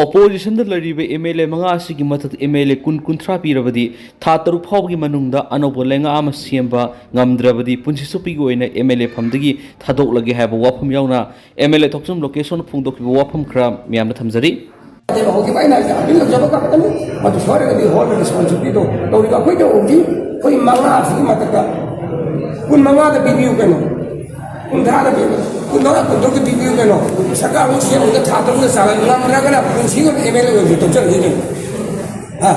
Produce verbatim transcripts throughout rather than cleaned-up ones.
ꯑꯣꯄꯣꯖꯤꯁꯟꯗ ꯂꯩꯔꯤꯕ M L A ꯃꯉꯥ ꯑꯁꯤꯒꯤ ꯃꯊꯛꯇ ꯑꯦꯝ ꯑꯦꯜ ꯑꯦ ꯀꯨꯟ, ꯀꯨꯟꯊ꯭ꯔꯥ ꯄꯤꯔꯕꯗꯤ ꯊꯥ ꯇꯔꯨꯛ ꯐꯥꯎꯕꯒꯤ ꯃꯅꯨꯡꯗ ꯑꯅꯧꯕ ꯂꯩꯉꯥꯛ ꯑꯃ ꯁꯦꯝꯕ ꯉꯝꯗ꯭ꯔꯕꯗꯤ ꯄꯨꯟꯁꯤ ꯆꯨꯞꯄꯤꯒꯤ ꯑꯣꯏꯅ ꯑꯦꯝ ꯑꯦꯜ ꯑꯦ ꯐꯝꯗꯒꯤ ꯊꯥꯗꯣꯛꯂꯒꯦ ꯍꯥꯏꯕ ꯋꯥꯐꯝ ꯌꯥꯎꯅ ꯑꯦꯝ ꯑꯦꯜ ꯑꯦ ꯊꯣꯛꯆꯣꯝ ꯂꯣꯀꯦꯁꯣꯔꯅ ꯐꯣꯡꯗꯣꯛꯈꯤꯕ ꯋꯥꯐꯝ ꯈꯔ ꯃꯌꯥꯝꯗ ꯊꯝꯖꯔꯤ꯫ ꯑꯗꯨꯅ ꯍꯧꯖꯤꯛ ꯑꯩꯅ ꯍꯥꯏꯁꯦ ꯑꯄꯤꯜ ꯇꯧꯖꯕ ꯈꯛꯇꯅꯤ꯫ ꯃꯗꯨ ꯁꯣꯏꯔꯒꯗꯤ ꯍꯣꯜꯗ ꯔꯦꯁꯄꯣꯟꯁꯤꯕꯤꯂꯤꯇꯤꯗꯣ ꯇꯧꯔꯤꯕ ꯑꯩꯈꯣꯏꯗ ꯑꯣꯏꯗꯤ ꯑꯩꯈꯣꯏ ꯃꯉꯥꯁꯤꯒꯤ ꯃꯊꯛꯇ ꯀꯨꯟ ꯃꯉꯥꯗ ꯄꯤꯕꯤꯌꯨ ꯀꯩꯅꯣ, ꯀꯨꯟꯊ꯭ꯔꯥꯗ ꯄꯤꯕꯤꯌꯨ, ꯀꯨꯟ ꯃꯉꯥ, ꯀꯨꯟ ꯇꯔꯨꯛꯇ ꯄꯤꯕꯤꯌꯨ ꯀꯩꯅꯣ꯫ ꯁꯔꯀꯥꯔ ꯑꯃꯨꯛ ꯁꯦꯝꯕꯗ ꯊꯥ ꯇꯔꯨꯛꯇ ꯆꯥꯕ ꯉꯝꯗ꯭ꯔꯒꯅ ꯄꯨꯟꯁꯤꯒꯤ ꯑꯣꯏꯅ ꯑꯦꯝ ꯑꯦꯜ ꯑꯦ ꯑꯣꯏꯕꯁꯨ ꯇꯣꯛꯆꯔꯁꯤ ꯀꯩꯅꯣ꯫ ꯍꯥ?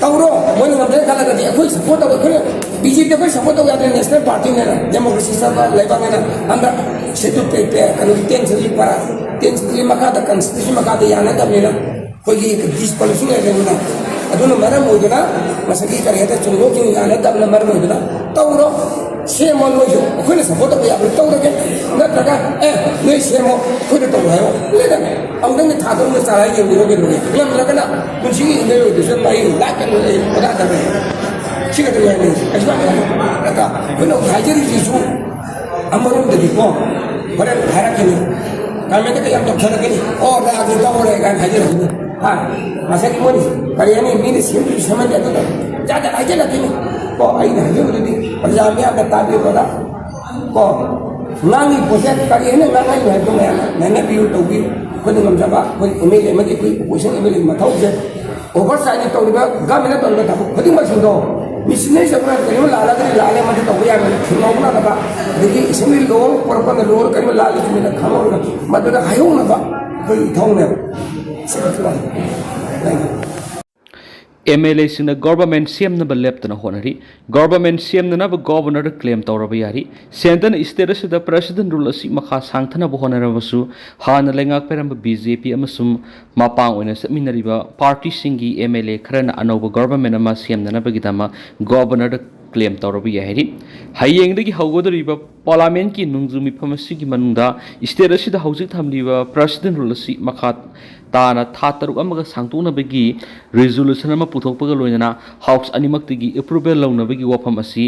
ꯇꯧꯔꯣ꯫ ꯃꯣꯏꯅ ꯉꯝꯗ꯭ꯔꯦ ꯈꯜꯂꯒꯗꯤ ꯑꯩꯈꯣꯏ ꯁꯞꯄꯣꯔꯠ ꯇꯧꯕ, ꯑꯩꯈꯣꯏꯅ ꯕꯤ ꯖꯦ ꯄꯤ ꯑꯩꯈꯣꯏ ꯁꯞꯄꯣꯔꯠ ꯇꯧꯕ ꯌꯥꯗ꯭ꯔꯦ꯫ ꯅꯦꯁꯅꯦꯜ ꯄꯥꯔꯇꯤꯅꯦꯅ, ꯗꯦꯃꯣꯀ꯭ꯔꯦꯁꯤ ꯆꯠꯄ ꯂꯩꯕꯥꯛꯅꯦꯅ ꯍꯟꯗꯛ ꯁꯦꯗꯨꯜ ꯄꯦ-, ꯄꯦ-, ꯀꯩꯅꯣꯒꯤ ten schedule para, ten schedule ꯃꯈꯥꯗ ꯀꯟꯁꯇꯤꯇ꯭ꯌꯨꯁꯟ ꯃꯈꯥꯗ ꯌꯥꯅꯗꯕꯅꯤꯅ ꯑꯩꯈꯣꯏꯒꯤ ꯗꯤꯁꯀ꯭ꯋꯥꯂꯤꯐꯤꯀꯦꯁꯟ ꯂꯩꯔꯕꯅꯤꯅ, ꯑꯗꯨꯅ ꯃꯔꯝ ꯑꯣꯏꯗꯨꯅ ꯉꯁꯥꯏꯒꯤ ꯀꯔꯤ ꯍꯥꯏꯇꯥꯔꯦ, ꯆꯨꯝꯗꯣꯛ ꯆꯨꯝꯁꯤꯟ ꯌꯥꯅꯗꯕꯅ ꯃꯔꯝ ꯑꯣꯏꯗꯨꯅ ꯇꯧꯔꯣ, ꯁꯦꯝꯃꯣ ꯅꯣꯏꯁꯨ꯫ ꯑꯩꯈꯣꯏꯅ ꯁꯞꯄꯣꯔꯠ ꯇꯧꯕ ꯌꯥꯕꯗꯤ ꯇꯧꯔꯒꯦ, ꯅꯠꯇ꯭ꯔꯒ "ꯑꯦ, ꯅꯣꯏ ꯁꯦꯝꯃꯣ, ꯑꯩꯈꯣꯏꯗ ꯇꯧꯔꯣ" ꯍꯥꯏꯔꯣ꯫ ꯂꯩꯗꯅ ꯑꯃꯨꯛꯇꯪꯗꯤ ꯊꯥ ꯇꯔꯨꯛꯅ ꯆꯥꯔ ꯌꯦꯡꯕꯤꯔꯣ ꯀꯩꯗꯧꯔꯒꯦ? ꯉꯝꯗ꯭ꯔꯒꯅ ꯄꯨꯟꯁꯤꯒꯤ ꯏꯟꯗꯤꯌꯥ ꯑꯣꯏꯗꯣꯏꯁꯦ ꯃꯥꯒꯤ ꯂꯥꯏꯐ ꯀꯩꯅꯣ ꯂꯩ, ꯑꯣꯖꯥ ꯇꯧꯔꯦ꯫ ꯁꯤ ꯈꯛꯇ ꯉꯥꯏꯔꯦ꯫ ꯀꯩꯁꯨ ꯌꯥꯝ ꯌꯥꯝ ꯅꯠꯇ꯭ꯔꯥ? ꯑꯩꯈꯣꯏꯅ ꯍꯥꯏꯖꯔꯤꯁꯤꯁꯨ ꯑꯃꯔꯣꯝꯗꯗꯤꯀꯣ, ꯍꯣꯔꯦꯟ ꯍꯥꯏꯔꯛꯀꯅꯤ, ꯀꯃꯦꯟꯇꯒ ꯌꯥꯝ ꯇꯧꯊꯔꯛꯀꯅꯤ, "ꯑꯣ, ꯔꯥꯒꯤ ꯇꯧꯔꯦ" ꯀꯥꯏꯅ ꯍꯥꯏꯖꯔꯛꯀꯅꯤ꯫ ꯍꯥ? ꯉꯁꯥꯏꯒꯤ ꯃꯣꯏꯅ ꯀꯔꯤ ꯍꯥꯏꯅꯤ, ꯃꯤꯅ ꯁꯦꯝꯗꯣꯏꯁꯨ ꯁꯦꯝꯍꯟꯗꯦ, ꯑꯗꯨꯒ ꯖꯥꯠ ꯖꯥꯠ ꯍꯥꯏꯖꯤꯜꯂꯛꯈꯤꯅꯤ꯫ ꯀꯣ, ꯑꯩꯅ ꯍꯥꯏꯖꯕꯗꯨꯗꯤ ꯄ꯭ꯔꯖꯥ ꯃꯤꯌꯥꯝꯅ ꯇꯥꯕꯤꯕꯗ, ꯀꯣ, ꯉꯥꯡꯉꯤ ꯄꯣꯠꯁꯦ ꯀꯔꯤ ꯍꯥꯏꯅ ꯉꯥꯡꯉꯛꯏꯅꯣ ꯍꯥꯏꯕꯗꯣ ꯃꯌꯥꯝꯅ ꯅꯩꯅꯕꯤꯌꯨ, ꯇꯧꯕꯤꯌꯨ꯫ ꯑꯩꯈꯣꯏꯅ ꯉꯝꯖꯕ, ꯑꯩꯈꯣꯏ ꯑꯦꯝ ꯑꯦꯜ ꯑꯦ ꯑꯃꯗꯤ ꯑꯩꯈꯣꯏ ꯑꯣꯄꯣꯖꯤꯁꯟ ꯑꯦꯝ ꯑꯦꯜ ꯑꯦꯒꯤ ꯃꯊꯧꯁꯦ ꯑꯣꯚꯔ ꯁꯥꯏꯠꯅ ꯇꯧꯔꯤꯕ ꯒꯃꯦꯟꯅ ꯇꯧꯔꯤꯕ ꯊꯕꯛ ꯈꯨꯗꯤꯡꯃꯛꯁꯤꯡꯗꯣ ꯃꯤꯁꯤꯟꯅꯔꯤ ꯆꯠꯄꯅ ꯀꯔꯤꯒꯨꯝꯕ ꯂꯥꯜꯂꯒꯗꯤ ꯂꯥꯜꯂꯦ, ꯃꯗꯨ ꯇꯧꯕ ꯌꯥꯔꯣꯏ, ꯊꯤꯡꯍꯧꯅꯅꯕ, ꯑꯗꯒꯤ ꯑꯦꯁꯦꯝꯕ꯭ꯂꯤ ꯂꯣ ꯄꯨꯔꯛꯄꯗ ꯂꯣ ꯀꯔꯤꯒꯨꯝꯕ ꯂꯥꯜꯂꯤ ꯆꯨꯝꯃꯤꯅ ꯈꯪꯍꯧꯔꯒ ꯃꯗꯨꯗ ꯍꯥꯏꯍꯧꯅꯕ ꯑꯩꯈꯣꯏꯒꯤ ꯏꯊꯧꯅꯦꯕ꯫ ꯁꯤ ꯈꯛꯀꯤ ꯋꯥꯅꯤ꯫ Thank you꯫ ꯑꯦꯝ ꯑꯦꯜ ꯑꯦꯁꯤꯡꯅ ꯒꯣꯚꯔꯟꯃꯦꯟꯠ ꯁꯦꯝꯅꯕ ꯂꯦꯞꯇꯅ ꯍꯣꯠꯅꯔꯤ꯫ ꯒꯣꯚꯔꯟꯃꯦꯟꯠ ꯁꯦꯝꯅꯅꯕ ꯒꯣꯚꯔꯅꯔꯗ ꯀ꯭ꯂꯦꯝ ꯇꯧꯔꯕ ꯌꯥꯔꯤ꯫ ꯁꯦꯟꯇꯔꯅ ꯁ꯭ꯇꯦꯠ ꯑꯁꯤꯗ ꯄ꯭ꯔꯦꯁꯤꯗꯦꯟꯠ ꯔꯨꯜ ꯑꯁꯤ ꯃꯈꯥ ꯁꯥꯡꯊꯅꯕ ꯍꯣꯠꯅꯔꯕꯁꯨ, ꯍꯥꯟꯅ ꯂꯩꯉꯥꯛ ꯄꯥꯏꯔꯝꯕ ꯕꯤ ꯖꯦ ꯄꯤ ꯑꯃꯁꯨꯡ ꯃꯄꯥꯡ ꯑꯣꯏꯅ ꯆꯠꯃꯤꯟꯅꯔꯤꯕ ꯄꯥꯔꯇꯤꯁꯤꯡꯒꯤ ꯑꯦꯝ ꯑꯦꯜ ꯑꯦ ꯈꯔꯅ ꯑꯅꯧꯕ ꯒꯣꯚꯔꯟꯃꯦꯟꯠ ꯑꯃ ꯁꯦꯝꯅꯅꯕꯒꯤꯗꯃꯛ ꯒꯣꯚꯔꯅꯔꯗ ꯀ꯭ꯂꯦꯝ ꯇꯧꯔꯕ ꯌꯥꯏ ꯍꯥꯏꯔꯤ꯫ ꯍꯌꯦꯡꯗꯒꯤ ꯍꯧꯒꯗꯧꯔꯤꯕ ꯄꯥꯔꯂꯤꯌꯥꯃꯦꯟꯠꯀꯤ ꯅꯣꯡꯖꯨ ꯃꯤꯐꯝ ꯑꯁꯤꯒꯤ ꯃꯅꯨꯡꯗ ꯁ꯭ꯇꯦꯠ ꯑꯁꯤꯗ ꯍꯧꯖꯤꯛ ꯊꯝꯂꯤꯕ ꯄ꯭ꯔꯦꯁꯤꯗꯦꯟꯠ ꯔꯨꯜ ꯑꯁꯤ ꯃꯈꯥ ꯇꯥꯅ ꯊꯥ ꯇꯔꯨꯛ ꯑꯃꯒ ꯁꯥꯡꯗꯣꯛꯅꯕꯒꯤ ꯔꯤꯖꯣꯂꯨꯁꯟ ꯑꯃ ꯄꯨꯊꯣꯛꯄꯒ ꯂꯣꯏꯅꯅ ꯍꯥꯎꯁ ꯑꯅꯤꯃꯛꯇꯒꯤ ꯑꯦꯄ꯭ꯔꯨꯚꯦꯜ ꯂꯧꯅꯕꯒꯤ ꯋꯥꯐꯝ ꯑꯁꯤ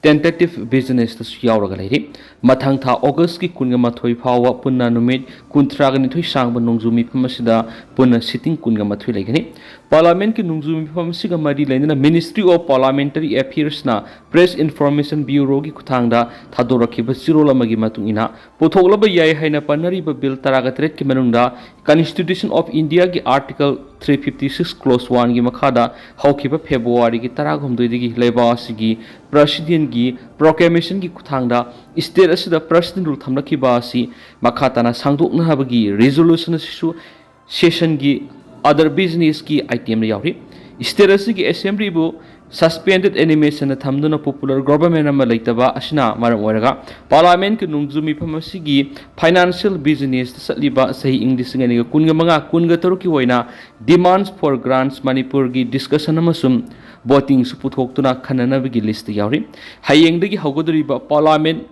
tentative businessꯇꯁꯨ ꯌꯥꯎꯔꯒ ꯂꯩꯔꯤ꯫ ꯃꯊꯪ ꯊꯥ Augustꯀꯤ ꯀꯨꯟꯒ ꯃꯥꯊꯣꯏ ꯐꯥꯎꯕ ꯄꯨꯟꯅ ꯅꯨꯃꯤꯠ ꯀꯨꯟꯊ꯭ꯔꯥꯒ ꯅꯤꯊꯣꯏ ꯁꯥꯡꯕ ꯅꯣꯡꯖꯨ ꯃꯤꯐꯝ ꯑꯁꯤꯗ ꯄꯨꯟꯅ sitting ꯀꯨꯟꯒ ꯃꯥꯊꯣꯏ ꯂꯩꯒꯅꯤ꯫ Parliamentꯀꯤ ꯅꯣꯡꯖꯨ ꯃꯤꯐꯝ ꯑꯁꯤꯒ ꯃꯔꯤ ꯂꯩꯅꯅ Ministry of Parliamentary Affairsꯅ Press Information Bureauꯒꯤ ꯈꯨꯠꯊꯥꯡꯗ ꯊꯥꯗꯣꯔꯛꯈꯤꯕ ꯆꯦꯔꯣꯜ ꯑꯃꯒꯤ ꯃꯇꯨꯡ ꯏꯟꯅ, ꯄꯨꯊꯣꯛꯂꯕ ꯌꯥꯏ ꯍꯥꯏꯅ ꯄꯟꯅꯔꯤꯕ ꯕꯤꯜ ꯇꯔꯥꯒ ꯇꯔꯦꯠꯀꯤ ꯃꯅꯨꯡꯗ Constitution of Indiaꯒꯤ Article three fifty six Clause oneꯒꯤ ꯃꯈꯥꯗ ꯍꯧꯈꯤꯕ Februaryꯒꯤ ꯇꯔꯥꯍꯨꯝꯗꯣꯏꯗꯒꯤ ꯂꯩꯕꯥꯛ ꯑꯁꯤꯒꯤ Presidentꯒꯤ proclamationꯒꯤ ꯈꯨꯠꯊꯥꯡꯗ state ꯑꯁꯤꯗ President rule ꯊꯝꯂꯛꯈꯤꯕ ꯑꯁꯤ ꯃꯈꯥ ꯇꯥꯅ ꯁꯥꯡꯗꯣꯛꯅꯕꯒꯤ resolution ꯑꯁꯤꯁꯨ sessionꯒꯤ other businessꯀꯤ itemꯗ ꯌꯥꯎꯔꯤ꯫ State ꯑꯁꯤꯒꯤ Assemblyꯕꯨ suspended animationꯗ ꯊꯝꯗꯨꯅ popular government ꯑꯃ ꯂꯩꯇꯕ ꯑꯁꯤꯅ ꯃꯔꯝ ꯑꯣꯏꯔꯒ Parliamentꯀꯤ ꯅꯣꯡꯖꯨ ꯃꯤꯐꯝ ꯑꯁꯤꯒꯤ financial businessꯇ ꯆꯠꯂꯤꯕ ꯆꯍꯤ ꯏꯪ ꯂꯤꯁꯤꯡ ꯑꯅꯤꯒ ꯀꯨꯟꯒ ꯃꯉꯥ ꯀꯨꯟꯒ ꯇꯔꯨꯛꯀꯤ ꯑꯣꯏꯅ Demands for Grants Manipurꯒꯤ discussion ꯑꯃꯁꯨꯡ votingꯁꯨ ꯄꯨꯊꯣꯛꯇꯨꯅ ꯈꯟꯅꯅꯕꯒꯤ listꯇ ꯌꯥꯎꯔꯤ꯫ ꯍꯌꯦꯡꯗꯒꯤ ꯍꯧꯒꯗꯧꯔꯤꯕ Parliament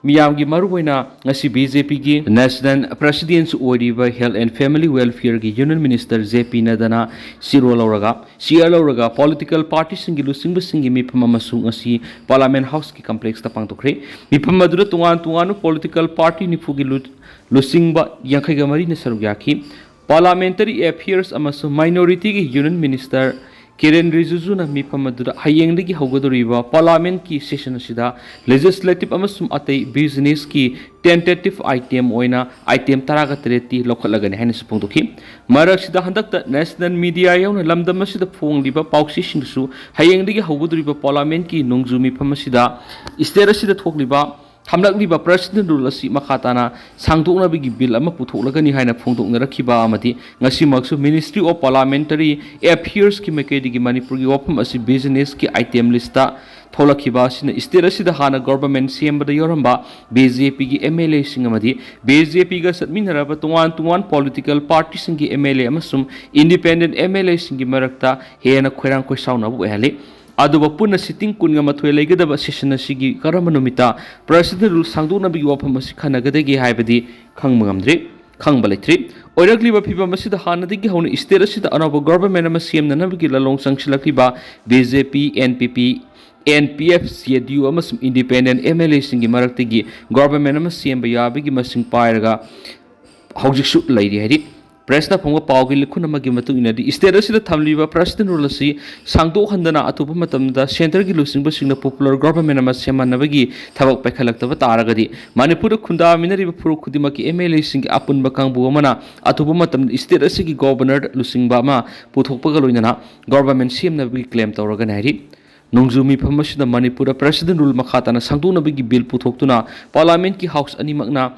ꯃꯤꯌꯥꯝꯒꯤ ꯃꯔꯨꯑꯣꯏꯅ ꯉꯁꯤ BJPꯒꯤ National Presidentꯁꯨ ꯑꯣꯏꯔꯤꯕ Health and Family Welfareꯒꯤ Union Minister J P Naddana ꯆꯦꯔꯣꯜ ꯂꯧꯔꯒ, chair ꯂꯧꯔꯒ political partyꯁꯤꯡꯒꯤ ꯂꯨꯆꯤꯡꯕꯁꯤꯡꯒꯤ ꯃꯤꯐꯝ ꯑꯃꯁꯨ ꯉꯁꯤ Parliament Houseꯀꯤ complexꯇ ꯄꯥꯡꯊꯣꯛꯈ꯭ꯔꯦ꯫ ꯃꯤꯐꯝ ꯑꯗꯨꯗ ꯇꯣꯉꯥꯟ ꯇꯣꯉꯥꯟꯕ political party ꯅꯤꯐꯨꯒꯤ ꯂꯨ-, ꯂꯨꯆꯤꯡꯕ ꯌꯥꯡꯈꯩꯒ ꯃꯔꯤꯅ ꯁꯔꯨꯛ ꯌꯥꯈꯤ꯫ Parliamentary Affairs ꯑꯃꯁꯨꯡ Minorityꯒꯤ Union Minister ꯀꯤꯔꯦꯟ ꯔꯤꯖꯤꯖꯨꯅ ꯃꯤꯐꯝ ꯑꯗꯨꯗ ꯍꯌꯦꯡꯗꯒꯤ ꯍꯧꯒꯗꯧꯔꯤꯕ Parliamentꯀꯤ session ꯑꯁꯤꯗ legislative ꯑꯃꯁꯨꯡ ꯑꯇꯩ businessꯀꯤ tentative item ꯑꯣꯏꯅ item ꯇꯔꯥꯒ ꯇꯔꯦꯠꯇꯤ ꯂꯧꯈꯠꯂꯒꯅꯤ ꯍꯥꯏꯅꯁꯨ ꯐꯣꯡꯗꯣꯛꯈꯤ꯫ ꯃꯔꯛꯁꯤꯗ ꯍꯟꯗꯛꯇ national media ꯌꯥꯎꯅ ꯂꯝꯗꯝ ꯑꯁꯤꯗ ꯐꯣꯡꯂꯤꯕ ꯄꯥꯎꯆꯦꯁꯤꯡꯗꯁꯨ ꯍꯌꯦꯡꯗꯒꯤ ꯍꯧꯒꯗꯧꯔꯤꯕ Parliamentꯀꯤ ꯅꯣꯡꯖꯨ ꯃꯤꯐꯝ ꯑꯁꯤꯗ state ꯑꯁꯤꯗ ꯊꯣꯛꯂꯤꯕ ꯊꯝꯂꯛꯂꯤꯕ President rule ꯑꯁꯤ ꯃꯈꯥ ꯇꯥꯅ ꯁꯥꯡꯗꯣꯛꯅꯕꯒꯤ ꯕꯤꯜ ꯑꯃ ꯄꯨꯊꯣꯛꯂꯒꯅꯤ ꯍꯥꯏꯅ ꯐꯣꯡꯗꯣꯛꯅꯔꯛꯈꯤꯕ ꯑꯃꯗꯤ ꯉꯁꯤꯃꯛꯁꯨ Ministry of Parliamentary Affairsꯀꯤ ꯃꯥꯏꯀꯩꯗꯒꯤ ꯃꯅꯤꯄꯨꯔꯒꯤ ꯋꯥꯐꯝ ꯑꯁꯤ businessꯀꯤ item listꯇ ꯊꯣꯛꯂꯛꯈꯤꯕ ꯑꯁꯤꯅ state ꯑꯁꯤꯗ ꯍꯥꯟꯅ government ꯁꯦꯝꯕꯗ ꯌꯥꯎꯔꯝꯕ BJPꯒꯤ MLAꯁꯤꯡ ꯑꯃꯗꯤ BJPꯒ ꯆꯠꯃꯤꯟꯅꯔꯕ ꯇꯣꯉꯥꯟ ꯇꯣꯉꯥꯟ political partyꯁꯤꯡꯒꯤ MLA ꯑꯃꯁꯨꯡ independent MLAꯁꯤꯡꯒꯤ ꯃꯔꯛꯇ ꯍꯦꯟꯅ ꯈꯣꯏꯔꯥꯡ ꯈꯣꯏꯁꯥꯎꯅꯕ ꯑꯣꯏꯍꯜꯂꯤ꯫ ꯑꯗꯨꯕꯨ ꯄꯨꯟꯅ sitting ꯀꯨꯟꯒ ꯃꯥꯊꯣꯏ ꯂꯩꯒꯗꯕ session ꯑꯁꯤꯒꯤ ꯀꯔꯝꯕ ꯅꯨꯃꯤꯠꯇ President rule ꯁꯥꯡꯗꯣꯛꯅꯕꯒꯤ ꯋꯥꯐꯝ ꯑꯁꯤ ꯈꯟꯅꯒꯗꯒꯦ ꯍꯥꯏꯕꯗꯤ ꯈꯪꯕ ꯉꯝꯗ꯭ꯔꯤ, ꯈꯪꯕ ꯂꯩꯇ꯭ꯔꯤ꯫ ꯑꯣꯏꯔꯛꯂꯤꯕ ꯐꯤꯚꯝ ꯑꯁꯤꯗ ꯍꯥꯟꯅꯗꯒꯤ ꯍꯧꯅ state ꯑꯁꯤꯗ ꯑꯅꯧꯕ government ꯑꯃ ꯁꯦꯝꯅꯅꯕꯒꯤ ꯂꯥꯂꯣꯡ ꯆꯪꯁꯤꯜꯂꯛꯂꯤꯕ BJP, NPP, NPF, CDU ꯑꯃꯁꯨꯡ independent MLAꯁꯤꯡꯒꯤ ꯃꯔꯛꯇꯒꯤ government ꯑꯃ ꯁꯦꯝꯕ ꯌꯥꯕꯒꯤ ꯃꯁꯤꯡ ꯄꯥꯏꯔꯒ ꯍꯧꯖꯤꯛꯁꯨ ꯂꯩꯔꯤ ꯍꯥꯏꯔꯤ꯫ Pressꯇ ꯐꯣꯡꯕ ꯄꯥꯎꯒꯤ ꯂꯤꯈꯨꯟ ꯑꯃꯒꯤ ꯃꯇꯨꯡ ꯏꯟꯅꯗꯤ, state ꯑꯁꯤꯗ ꯊꯝꯂꯤꯕ President Rule ꯑꯁꯤ ꯁꯥꯡꯗꯣꯛꯍꯟꯗꯅ ꯑꯊꯨꯕ ꯃꯇꯝꯗ centreꯒꯤ ꯂꯨꯆꯤꯡꯕꯁꯤꯡꯅ popular government ꯑꯃ ꯁꯦꯝꯍꯟꯅꯕꯒꯤ ꯊꯕꯛ ꯄꯥꯏꯈꯠꯂꯛꯇꯕ ꯇꯥꯔꯒꯗꯤ, ꯃꯅꯤꯄꯨꯔꯗ ꯈꯨꯟꯗꯥꯃꯤꯟꯅꯔꯤꯕ ꯐꯨꯔꯨꯞ ꯈꯨꯗꯤꯡꯃꯛꯀꯤ MLAꯁꯤꯡꯒꯤ ꯑꯄꯨꯟꯕ ꯀꯥꯡꯕꯨ ꯑꯃꯅ ꯑꯊꯨꯕ ꯃꯇꯝꯗ state ꯑꯁꯤꯒꯤ Governorꯗ ꯂꯨꯆꯤꯡꯕ ꯑꯃ ꯄꯨꯊꯣꯛꯄꯒ ꯂꯣꯏꯅꯅ government ꯁꯦꯝꯅꯕꯒꯤ claim ꯇꯧꯔꯒꯅꯤ ꯍꯥꯏꯔꯤ꯫ ꯅꯣꯡꯖꯨ ꯃꯤꯐꯝ ꯑꯁꯤꯗ ꯃꯅꯤꯄꯨꯔꯗ President Rule ꯃꯈꯥ ꯇꯥꯅ ꯁꯥꯡꯗꯣꯛꯅꯕꯒꯤ bill ꯄꯨꯊꯣꯛꯇꯨꯅ Parliamentꯀꯤ House ꯑꯅꯤꯃꯛꯅ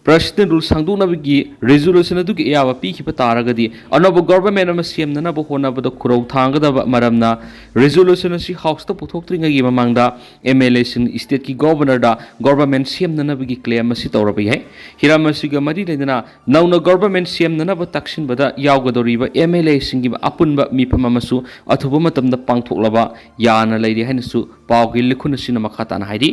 President Rule ꯁꯥꯡꯗꯣꯛꯅꯕꯒꯤ resolution ꯑꯗꯨꯒꯤ ꯑꯌꯥꯕ ꯄꯤꯈꯤꯕ ꯇꯥꯔꯒꯗꯤ, ꯑꯅꯧꯕ government ꯑꯃ ꯁꯦꯝꯅꯅꯕ ꯍꯣꯠꯅꯕꯗ ꯈꯨꯔꯧ ꯊꯥꯡꯒꯗꯕ ꯃꯔꯝꯅ, resolution ꯑꯁꯤ Houseꯇ ꯄꯨꯊꯣꯛꯇ꯭ꯔꯤꯉꯩꯒꯤ ꯃꯃꯥꯡꯗ MLAꯁꯤꯡ stateꯀꯤ Governorꯗ government ꯁꯦꯝꯅꯅꯕꯒꯤ claim ꯑꯁꯤ ꯇꯧꯔꯕ ꯌꯥꯏ꯫ ꯍꯤꯔꯝ ꯑꯁꯤꯒ ꯃꯔꯤ ꯂꯩꯅꯅ ꯅꯧꯅ government ꯁꯦꯝꯅꯅꯕ ꯇꯛꯁꯤꯟꯕꯗ ꯌꯥꯎꯒꯗꯧꯔꯤꯕ MLAꯁꯤꯡꯒꯤ ꯑꯄꯨꯟꯕ ꯃꯤꯐꯝ ꯑꯃꯁꯨ ꯑꯊꯨꯕ ꯃꯇꯝꯗ ꯄꯥꯡꯊꯣꯛꯂꯕ ꯌꯥꯅ ꯂꯩꯔꯤ ꯍꯥꯏꯅꯁꯨ ꯄꯥꯎꯒꯤ ꯂꯤꯈꯨꯟ ꯑꯁꯤꯅ ꯃꯈꯥ ꯇꯥꯅ ꯍꯥꯏꯔꯤ꯫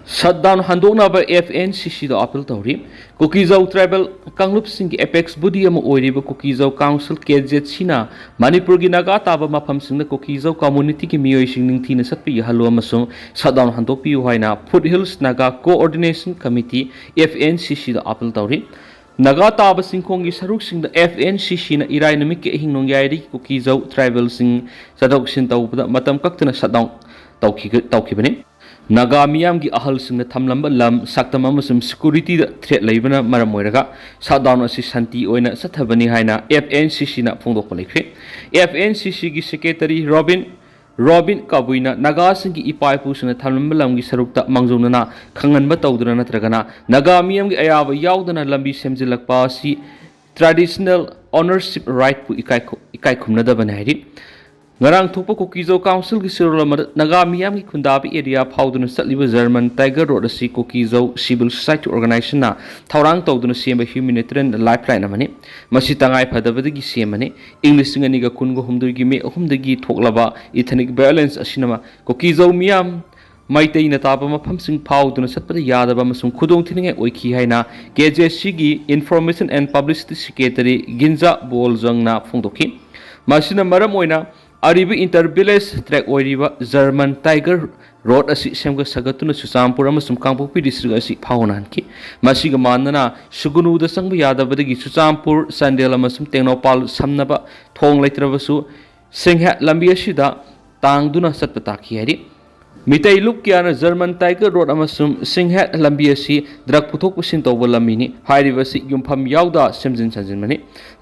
Shutdown ꯍꯟꯗꯣꯛꯅꯕ FNCCꯗ appeal ꯇꯧꯔꯤ꯫ ꯀꯨꯀꯤꯖꯧ tribal ꯀꯥꯡꯂꯨꯞꯁꯤꯡꯒꯤ apex body ꯑꯃ ꯑꯣꯏꯔꯤꯕ ꯀꯨꯀꯤꯖꯧ Council, KZCꯅ ꯃꯅꯤꯄꯨꯔꯒꯤ ꯅꯥꯒꯥ ꯇꯥꯕ ꯃꯐꯝꯁꯤꯡꯗ ꯀꯨꯀꯤꯖꯧ communityꯒꯤ ꯃꯤꯑꯣꯏꯁꯤꯡ ꯅꯤꯡꯊꯤꯅ ꯆꯠꯄ ꯌꯥꯍꯜꯂꯨ ꯑꯃꯁꯨꯡ shutdown ꯍꯟꯗꯣꯛꯄꯤꯌꯨ ꯍꯥꯏꯅ Foothills Naga Coordination Committee, FNCCꯗ appeal ꯇꯧꯔꯤ꯫ ꯅꯥꯒꯥ ꯇꯥꯕ ꯆꯤꯡꯈꯣꯡꯒꯤ ꯁꯔꯨꯛꯁꯤꯡꯗ FNCCꯅ ꯏꯔꯥꯏ ꯅꯨꯃꯤꯠꯀꯤ ꯑꯍꯤꯡ ꯅꯣꯡꯌꯥꯏꯗꯒꯤ ꯀꯨꯀꯤꯖꯧ tribalꯁꯤꯡ ꯆꯠꯊꯣꯛ ꯆꯠꯁꯤꯟ ꯇꯧꯕꯗ ꯃꯇꯝ ꯀꯛꯇꯅ shutdown ꯇꯧꯈꯤ-, ꯇꯧꯈꯤꯕꯅꯤ꯫ ꯅꯥꯒꯥ ꯃꯤꯌꯥꯝꯒꯤ ꯑꯍꯜꯁꯤꯡꯅ ꯊꯝꯂꯝꯕ ꯂꯝ, ꯁꯛꯇꯝ ꯑꯃꯁꯨꯡ securityꯗ threat ꯂꯩꯕꯅ ꯃꯔꯝ ꯑꯣꯏꯔꯒ shutdown ꯑꯁꯤ ꯁꯥꯟꯇꯤ ꯑꯣꯏꯅ ꯆꯠꯊꯕꯅꯤ ꯍꯥꯏꯅ FNCCꯅ ꯐꯣꯡꯗꯣꯛꯄ ꯂꯩꯈ꯭ꯔꯦ꯫ FNCCꯒꯤ secretary ꯔꯣꯕꯤꯟ, ꯔꯣꯕꯤꯟ ꯀꯕꯨꯏꯅ ꯅꯥꯒꯥꯁꯤꯡꯒꯤ ꯏꯄꯥ ꯏꯄꯨꯁꯤꯡꯅ ꯊꯝꯂꯝꯕ ꯂꯝꯒꯤ ꯁꯔꯨꯛꯇ ꯃꯥꯡꯖꯧꯅꯅ ꯈꯪꯍꯟꯕ ꯇꯧꯗꯨꯅ ꯅꯠꯇ꯭ꯔꯒꯅ ꯅꯥꯒꯥ ꯃꯤꯌꯥꯝꯒꯤ ꯑꯌꯥꯕ ꯌꯥꯎꯗꯅ ꯂꯝꯕꯤ ꯁꯦꯝꯖꯤꯜꯂꯛꯄ ꯑꯁꯤ traditional ownership rightꯄꯨ ꯏꯀꯥꯏ ꯈꯨ-, ꯏꯀꯥꯏ ꯈꯨꯝꯅꯗꯕꯅꯤ ꯍꯥꯏꯔꯤ꯫ ꯉꯔꯥꯡ ꯊꯣꯛꯄ ꯀꯨꯀꯤꯖꯧ Councilꯒꯤ ꯆꯦꯔꯣꯜ ꯑꯃꯗ ꯅꯥꯒꯥ ꯃꯤꯌꯥꯝꯒꯤ ꯈꯨꯟꯗꯥꯕ area ꯐꯥꯎꯗꯨꯅ ꯆꯠꯂꯤꯕ German Tiger Road ꯑꯁꯤ ꯀꯨꯀꯤꯖꯧ civil society organizationꯅ ꯊꯧꯔꯥꯡ ꯇꯧꯗꯨꯅ ꯁꯦꯝꯕ humanitarian lifeline ꯑꯃꯅꯤ꯫ ꯃꯁꯤ ꯇꯉꯥꯏ ꯐꯗꯕꯗꯒꯤ ꯁꯦꯝꯕꯅꯤ꯫ ꯏꯪ ꯂꯤꯁꯤꯡ ꯑꯅꯤꯒ ꯀꯨꯟꯒ ꯍꯨꯝꯗꯣꯏꯒꯤ May ꯑꯍꯨꯝꯗꯒꯤ ꯊꯣꯛꯂꯕ ethnic violence ꯑꯁꯤꯅ ꯀꯨꯀꯤꯖꯧ ꯃꯤꯌꯥꯝ ꯃꯩꯇꯩꯅ ꯇꯥꯕ ꯃꯐꯝꯁꯤꯡ ꯐꯥꯎꯗꯨꯅ ꯆꯠꯄꯗ ꯌꯥꯗꯕ ꯑꯃꯁꯨꯡ ꯈꯨꯗꯣꯡꯊꯤꯅꯤꯡꯉꯥꯏ ꯑꯣꯏꯈꯤ ꯍꯥꯏꯅ KZCꯒꯤ Information and Publicity Secretary ꯒꯤꯟꯖꯥ ꯕꯣꯜꯖꯪꯅ ꯐꯣꯡꯗꯣꯛꯈꯤ꯫ ꯃꯁꯤꯅ ꯃꯔꯝ ꯑꯣꯏꯅ ꯑꯔꯤꯕ ꯏꯟꯇꯔ ꯚꯤꯂꯦꯖ ꯇ꯭ꯔꯦꯛ ꯑꯣꯏꯔꯤꯕ ꯖꯔꯃꯟ ꯇꯥꯏꯒꯔ ꯔꯣꯗ ꯑꯁꯤ ꯁꯦꯝꯒꯠ ꯁꯥꯒꯠꯇꯨꯅ ꯆꯨꯔꯆꯥꯟꯄꯨꯔ ꯑꯃꯁꯨꯡ ꯀꯥꯡꯄꯣꯛꯄꯤ ꯗꯤꯁꯇ꯭ꯔꯤꯛ ꯑꯁꯤ ꯐꯥꯎꯅꯍꯟꯈꯤ꯫ ꯃꯁꯤꯒ ꯃꯥꯟꯅꯅ ꯁꯨꯒꯅꯨꯗ ꯆꯪꯕ ꯌꯥꯗꯕꯗꯒꯤ ꯆꯨꯔꯆꯥꯟꯄꯨꯔ, ꯆꯥꯟꯗꯦꯜ ꯑꯃꯁꯨꯡ ꯇꯦꯡꯅꯧꯄꯜ ꯁꯝꯅꯕ ꯊꯣꯡ ꯂꯩꯇ꯭ꯔꯕꯁꯨ ꯁꯤꯡꯍꯦꯠ ꯂꯝꯕꯤ ꯑꯁꯤꯗ ꯇꯥꯡꯗꯨꯅ ꯆꯠꯄ ꯇꯥꯈꯤ ꯍꯥꯏꯔꯤ꯫ ꯃꯤꯇꯩ ꯂꯨꯞ ꯀꯌꯥꯅ ꯖꯔꯃꯟ ꯇꯥꯏꯒꯔ ꯔꯣꯗ ꯑꯃꯁꯨꯡ ꯁꯤꯡꯍꯦꯠ ꯂꯝꯕꯤ ꯑꯁꯤ ꯗ꯭ꯔꯒ ꯄꯨꯊꯣꯛ ꯄꯨꯁꯤꯟ ꯇꯧꯕ ꯂꯝꯕꯤꯅꯤ꯫ ꯍꯥꯏꯔꯤꯕ ꯑꯁꯤ ꯌꯨꯝꯐꯝ ꯌꯥꯎꯗ ꯁꯦꯝꯖꯤꯟ ꯁꯥꯖꯤꯟꯕꯅꯤ꯫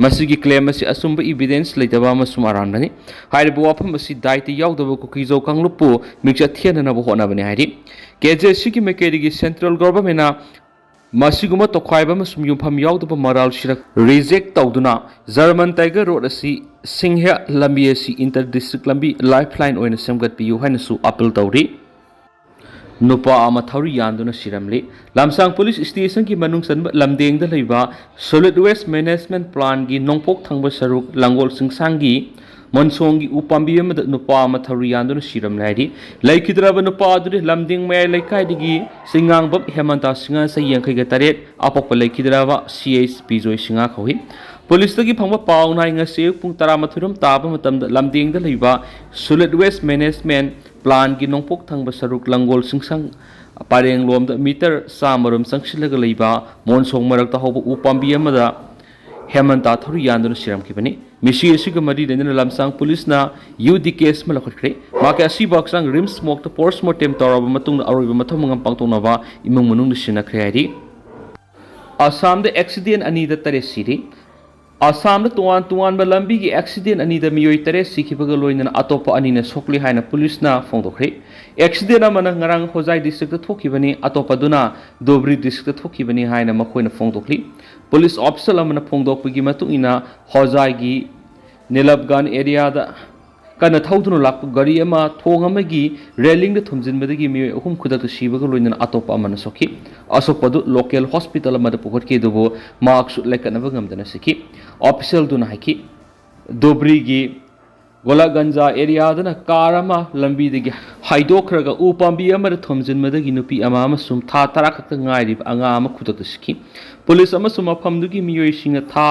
ꯃꯁꯤꯒꯤ ꯀ꯭ꯂꯦꯝ ꯑꯁꯤ ꯑꯆꯨꯝꯕ ꯏꯕꯤꯗꯦꯟꯁ ꯂꯩꯇꯕ ꯑꯃꯁꯨꯡ ꯑꯔꯥꯟꯕꯅꯤ꯫ ꯍꯥꯏꯔꯤꯕ ꯋꯥꯐꯝ ꯑꯁꯤ ꯗꯥꯏꯇ ꯌꯥꯎꯗꯕ ꯀꯨꯀꯤꯖꯧ ꯀꯥꯡꯂꯨꯞꯄꯨ ꯃꯤꯡꯆꯠ ꯊꯤꯍꯟꯅꯅꯕ ꯍꯣꯠꯅꯕꯅꯤ ꯍꯥꯏꯔꯤ꯫ ꯀꯦ ꯖꯦ ꯁꯤꯒꯤ ꯃꯥꯏꯀꯩꯗꯒꯤ ꯁꯦꯟꯇ꯭ꯔꯦꯜ ꯒꯣꯚꯔꯟꯃꯦꯟꯠꯅ ꯃꯁꯤꯒꯨꯝꯕ ꯇꯣꯈꯥꯏꯕ ꯑꯃꯁꯨꯡ ꯌꯨꯝꯐꯝ ꯌꯥꯎꯗꯕ ꯃꯔꯥꯜ ꯁꯤꯔꯛ ꯔꯤꯖꯦꯛ ꯇꯧꯗꯨꯅ ꯖꯔꯃꯟ ꯇꯥꯏꯒꯔ ꯔꯣꯗ ꯑꯁꯤ ꯁꯤꯡꯍꯦ ꯂꯝꯕꯤ ꯑꯁꯤ ꯏꯟꯇꯔ ꯗꯤꯁꯇ꯭ꯔꯤꯛ ꯂꯝꯕꯤ ꯂꯥꯏꯐ ꯂꯥꯏꯟ ꯑꯣꯏꯅ ꯁꯦꯝꯒꯠꯄꯤꯌꯨ ꯍꯥꯏꯅꯁꯨ ꯑꯄꯤꯜ ꯇꯧꯔꯤ꯫ ꯅꯨꯄꯥ ꯑꯃ ꯊꯧꯔꯤ ꯌꯥꯟꯗꯨꯅ ꯁꯤꯔꯝꯂꯤ꯫ ꯂꯝꯁꯥꯡ ꯄꯨꯂꯤꯁ ꯁ꯭ꯇꯦꯁꯟꯒꯤ ꯃꯅꯨꯡ ꯆꯟꯕ ꯂꯝꯗꯦꯡꯗ ꯂꯩꯕ ꯁꯣꯂꯤꯗ ꯋꯦꯁ ꯃꯦꯅꯦꯖꯃꯦꯟꯠ ꯄ꯭ꯂꯥꯟꯒꯤ ꯅꯣꯡꯄꯣꯛ ꯊꯪꯕ ꯁꯔꯨꯛ ꯂꯪꯒꯣꯜ ꯆꯤꯡꯁꯥꯡꯒꯤ ꯃꯣꯟꯁꯣꯡꯒꯤ ꯎ ꯄꯥꯝꯕꯤ ꯑꯃꯗ ꯅꯨꯄꯥ ꯑꯃ ꯊꯧꯔꯤ ꯌꯥꯟꯗꯨꯅ ꯁꯤꯔꯝꯂꯦ ꯍꯥꯏꯔꯤ꯫ ꯂꯩꯈꯤꯗ꯭ꯔꯕ ꯅꯨꯄꯥ ꯑꯗꯨꯗꯤ ꯂꯝꯗꯤꯡ ꯃꯌꯥꯏ ꯂꯩꯀꯥꯏꯗꯒꯤ ꯆꯤꯡꯉꯥꯡꯕꯝ ꯍꯦꯃꯟꯇ, ꯆꯍꯤ ꯌꯥꯡꯈꯩꯒ ꯇꯔꯦꯠ, ꯑꯄꯣꯛꯄ ꯂꯩꯈꯤꯗ꯭ꯔꯕ ꯁꯤ ꯑꯩꯆ ꯕꯤꯖꯣꯏ ꯁꯤꯡꯍ ꯀꯧꯏ꯫ ꯄꯨꯂꯤꯁꯇꯒꯤ ꯐꯪꯕ ꯄꯥꯎꯅ ꯍꯥꯏ, ꯉꯁꯤ ꯑꯌꯨꯛ ꯄꯨꯡ ꯇꯔꯥꯃꯥꯊꯣꯏ ꯔꯣꯝ ꯇꯥꯕ ꯃꯇꯝꯗ ꯂꯝꯗꯤꯡꯗ ꯂꯩꯕ ꯁꯣꯂꯤꯗ ꯋꯦꯁ ꯃꯦꯅꯦꯖꯃꯦꯟꯠ ꯄ꯭ꯂꯥꯟꯒꯤ ꯅꯣꯡꯄꯣꯛ ꯊꯪꯕ ꯁꯔꯨꯛ ꯂꯪꯒꯣꯜ ꯆꯤꯡꯁꯪ ꯄꯔꯦꯡꯂꯣꯝꯗ ꯃꯤꯇꯔ ꯆꯥꯝꯃ ꯔꯣꯝ ꯆꯪꯁꯤꯜꯂꯒ ꯂꯩꯕ ꯃꯣꯟꯁꯣꯡ ꯃꯔꯛꯇ ꯍꯧꯕ ꯎ ꯄꯥꯝꯕꯤ ꯑꯃꯗ ꯍꯦꯃꯟꯇ ꯊꯧꯔꯤ ꯌꯥꯟꯗꯨꯅ ꯁꯤꯔꯝꯈꯤꯕꯅꯤ꯫ ꯃꯤꯁꯤ ꯑꯁꯤꯒ ꯃꯔꯤ ꯂꯩꯅꯅ ꯂꯝꯁꯥꯡ ꯄꯨꯂꯤꯁꯅ ꯌꯨ ꯗꯤ ꯀꯦꯁ ꯑꯃ ꯂꯧꯈꯠꯈ꯭ꯔꯦ꯫ ꯃꯍꯥꯛꯀꯤ ꯑꯁꯤꯕ ꯍꯛꯆꯥꯡ ꯔꯤꯝꯁ ꯃꯣꯔꯒꯇ ꯄꯣꯁꯃꯣꯔꯇꯦꯝ ꯇꯧꯔꯕ ꯃꯇꯨꯡꯗ ꯑꯔꯣꯏꯕ ꯃꯊꯧ ꯃꯉꯝ ꯄꯥꯡꯊꯣꯛꯅꯕ ꯏꯃꯨꯡ ꯃꯅꯨꯡꯅ ꯁꯤꯟꯅꯈ꯭ꯔꯦ ꯍꯥꯏꯔꯤ꯫ ꯑꯁꯥꯝꯗ ꯑꯦꯛꯁꯤꯗꯦꯟ ꯑꯅꯤꯗ ꯇꯔꯦꯠ ꯁꯤꯔꯤ꯫ ꯑꯁꯥꯝꯗ ꯇꯣꯉꯥꯟ ꯇꯣꯉꯥꯟꯕ ꯂꯝꯕꯤꯒꯤ ꯑꯦꯛꯁꯤꯗꯦꯟ ꯑꯅꯤꯗ ꯃꯤꯑꯣꯏ ꯇꯔꯦꯠ ꯁꯤꯈꯤꯕꯒ ꯂꯣꯏꯅꯅ ꯑꯇꯣꯞꯄ ꯑꯅꯤꯅ ꯁꯣꯛꯂꯤ ꯍꯥꯏꯅ ꯄꯨꯂꯤꯁꯅ ꯐꯣꯡꯗꯣꯛꯈ꯭ꯔꯦ꯫ ꯑꯦꯛꯁꯤꯗꯦꯟ ꯑꯃꯅ ꯉꯔꯥꯡ ꯍꯣꯖꯥꯏ ꯗꯤꯁꯇ꯭ꯔꯤꯛꯇ ꯊꯣꯛꯈꯤꯕꯅꯤ, ꯑꯇꯣꯞꯄꯗꯨꯅ ꯗꯣꯕ꯭ꯔꯤ ꯗꯤꯁꯇ꯭ꯔꯤꯛꯇ ꯊꯣꯛꯈꯤꯕꯅꯤ ꯍꯥꯏꯅ ꯃꯈꯣꯏꯅ ꯐꯣꯡꯗꯣꯛꯂꯤ꯫ ꯄꯨꯂꯤꯁ ꯑꯣꯐꯤꯁꯤꯌꯦꯜ ꯑꯃꯅ ꯐꯣꯡꯗꯣꯛꯄꯒꯤ ꯃꯇꯨꯡ ꯏꯟꯅ, ꯍꯣꯖꯥꯏꯒꯤ ꯅꯤꯂꯕꯒꯥꯟ ꯑꯦꯔꯤꯌꯥꯗ ꯀꯟꯅ ꯊꯧꯗꯨꯅ ꯂꯥꯛꯄ ꯒꯥꯔꯤ ꯑꯃ ꯊꯣꯡ ꯑꯃꯒꯤ ꯔꯦꯂꯤꯡꯗ ꯊꯣꯝꯖꯤꯟꯕꯗꯒꯤ ꯃꯤꯑꯣꯏ ꯑꯍꯨꯝ ꯈꯨꯗꯛꯇ ꯁꯤꯕꯒ ꯂꯣꯏꯅꯅ ꯑꯇꯣꯞꯄ ꯑꯃꯅ ꯁꯣꯛꯈꯤ꯫ ꯑꯁꯣꯛꯄꯗꯨ ꯂꯣꯀꯦꯜ ꯍꯣꯁꯄꯤꯇꯥꯜ ꯑꯃꯗ ꯄꯨꯈꯠꯈꯤ, ꯑꯗꯨꯕꯨ ꯃꯍꯥꯛꯁꯨ ꯂꯥꯏꯀꯠꯅꯕ ꯉꯝꯗꯅ ꯁꯤꯈꯤ꯫ ꯑꯣꯐꯤꯁꯤꯌꯦꯜꯗꯨꯅ ꯍꯥꯏꯈꯤ, ꯗꯣꯕ꯭ꯔꯤꯒꯤ ꯒꯣꯂꯥꯒꯟꯖꯥ ꯑꯦꯔꯤꯌꯥꯗꯅ ꯀꯥꯔ ꯑꯃ ꯂꯝꯕꯤꯗꯒꯤ ꯍꯥꯏꯗꯣꯛꯈ꯭ꯔꯒ ꯎ ꯄꯥꯝꯕꯤ ꯑꯃꯗ ꯊꯣꯝꯖꯤꯟꯕꯗꯒꯤ ꯅꯨꯄꯤ ꯑꯃ ꯑꯃꯁꯨꯡ ꯊꯥ ꯇꯔꯥ ꯈꯛꯇ ꯉꯥꯏꯔꯤꯕ ꯑꯉꯥꯡ ꯑꯃ ꯈꯨꯗꯛꯇ ꯁꯤꯈꯤ꯫ ꯄꯨꯂꯤꯁ ꯑꯃꯁꯨꯡ ꯃꯐꯝꯗꯨꯒꯤ ꯃꯤꯑꯣꯏꯁꯤꯡꯅ ꯊꯥ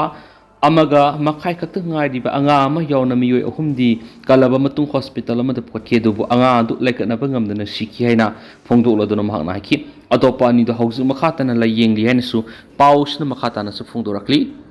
ꯑꯃꯒ ꯃꯈꯥꯏ ꯈꯛꯇ ꯉꯥꯏꯔꯤꯕ ꯑꯉꯥꯡ ꯑꯃ ꯌꯥꯎꯅ ꯃꯤꯑꯣꯏ ꯑꯍꯨꯝꯗꯤ ꯀꯜꯂꯕ ꯃꯇꯨꯡ ꯍꯣꯁꯄꯤꯇꯥꯜ ꯑꯃꯗ ꯄꯨꯈꯠꯈꯤ, ꯑꯗꯨꯕꯨ ꯑꯉꯥꯡ ꯑꯗꯨ ꯂꯥꯏꯀꯠꯅꯕ ꯉꯝꯗꯅ ꯁꯤꯈꯤ ꯍꯥꯏꯅ ꯐꯣꯡꯗꯣꯛꯂꯗꯨꯅ ꯃꯍꯥꯛꯅ ꯍꯥꯏꯈꯤ꯫ ꯑꯇꯣꯞꯄ ꯑꯅꯤꯗꯨ ꯍꯧꯖꯤꯛ ꯃꯈꯥ ꯇꯥꯅ ꯂꯥꯌꯦꯡꯂꯤ ꯍꯥꯏꯅꯁꯨ ꯄꯥꯎꯁꯤꯅ ꯃꯈꯥ ꯇꯥꯅꯁꯨ ꯐꯣꯡꯗꯣꯔꯛꯂꯤ꯫